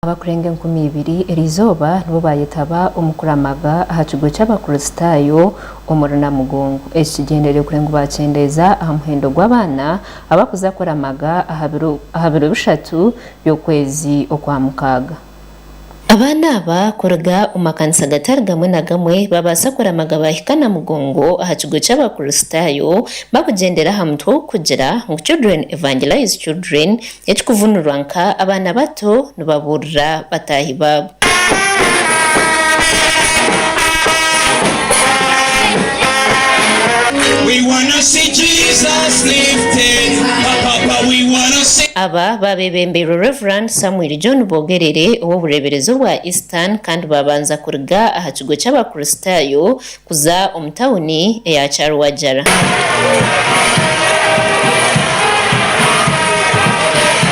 Abakurenga 2000 eriizooba nibo baayetaba omu kuramaga aha kigo ky'abakristaayo omuri Namugongo. Eki kigyendereire kureba ngu baakyendeeza aha muhendo gw'abaana abakuza kuramaga aha biro bishatu by'okwezi Okwamukaaga. Abaana aba kuruga omu makanisa gatari gamwe na gamwe babaasa kuramaga baahika Namugongo aha kigo ky'Abakristaayo bakugyendera aha mutwe ogurikugira ngu Children Evangelize Children ekikuvunurwa nka Abaana bato nibabuurira bataahi baabo. Aba baabebembeirwe Rev. Samuel John Bogerere ow'obureeberezi obwa Eastern kandi baabanza kuruga aha kigo ky'Abakristaayo kuza omu tauni eya Kyarwajara.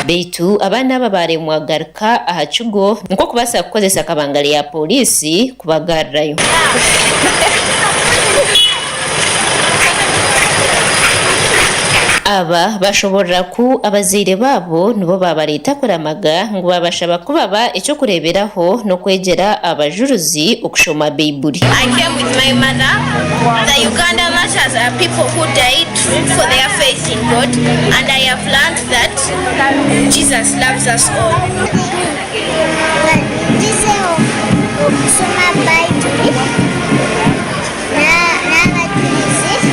Beitu abaana aba baaremwa kugaruka aha kigo nikwo kubaasa kukozesa kabangari ya pooriisi kubagarurayo. Aba bashoborora ku abazaire baabo nibo baabareeta kuramaga ngu baabashaba ku baba eky'okureeberaho n'okwegyera abajurizi okushoma Baibuli. I came with my mother. The Uganda martyrs are people who died for their faith in God and I have learned that Jesus loves us all. Ngizeho okushoma Baibuli n'abajurizi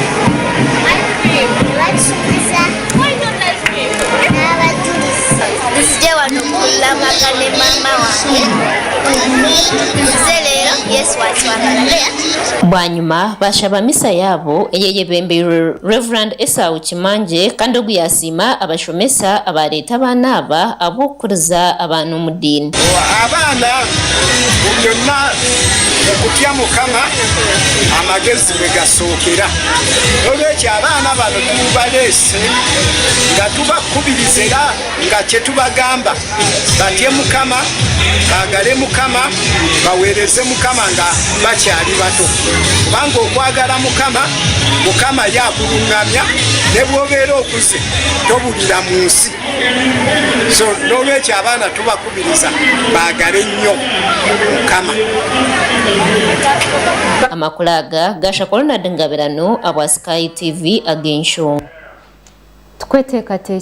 nibatushomesa n'abajurizi. Nzije wano kulamaga ne maama wange. Nzize leero Yesu atwagala. Leah. Bwanyima baashaba misa yaabo eyeyebembeirwe Rev. Esau Kimangye kandi ogu yaasiima abashomesa abaareeta abaana aba ahabw'okukuriza abaana omu diini. Abaana byonna okutya Mukama amagezi mwe gasookera. N'olwekyo abaana bano tubaleese nga tubakubiriza era nga kye tubagamba batye Mukama, baagale Mukama, baweereze Mukama nga bakyali bato kubanga okwagala Mukama, Mukama ye akulungamya ne bw'obeera okuze tobulira mu nsi. So n'olwekyo abaana tubakubiriza baagale nnyo Mukama. Amakuru aga gaasha Ronald Ngabirano abwa Sky TV ag'enshonga. Tukweteekateekyere.